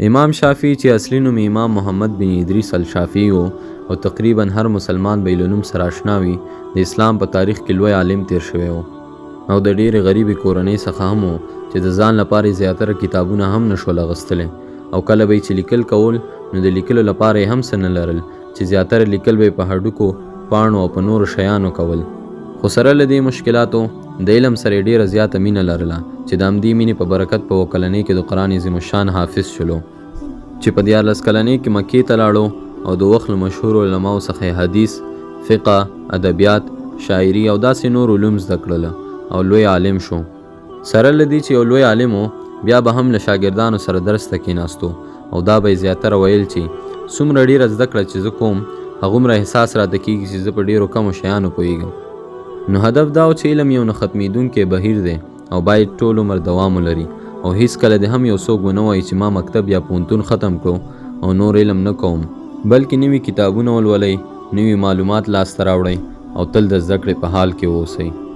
امام شافعي چې اصلي نوم یې امام محمد بن ادریس الشافعي و او تقریبا هر مسلمان به یې له نوم سره اشنا وي، د اسلام په تاریخ کې لوی عالم تېر شوی و او د ډېرې غریبې کورنۍ څخه هم و چې د ځان لپاره یې زیاتره کتابونه هم نه شول اغستلی او کله به یې چې لیکل کول نو د لیکلو لپاره یې هم څه نه لرل چې زیاتره لیکل به یې په هډوکو، پاڼو او په نورو شیانو کول. خو سره له دې مشکلاتو د علم سره یې ډېره زیاته مینه لرله چې د همدې مینې په برکت په اوه کلنۍ کې د قرآن عظیم الشان حافظ شولو. چې په 13 کلنۍ کې مکې ته لاړو او د وخت له مشهورو علماوو څخه یې حدیث، فقه، ادبیات، شاعري او داسې نور علوم زده کړل او لوی عالم شو. سره له دې چې یو لوی عالم و، بیا به هم له شاګردانو سره درس ته کېناستو او دا به یې زیاتره ویل چې، څومره ډېره زده کړه چې زه کوم، هغومره احساس راته کېږي چې زه په ډېرو کمو شیانو پوهېږم. نو هدف دا و چې علم یو نه ختمېدونکی بهیر دی او باید ټول عمر دوام ولري او هېڅکله دې هم یو څوک ونه وایي چې ما مکتب یا پوهنتون ختم کړو او نور علم نه کوم، بلکې نوي کتابونه ولولئ، نوي معلومات لاسته راوړئ او تل د زده کړې په حال کې واوسئ.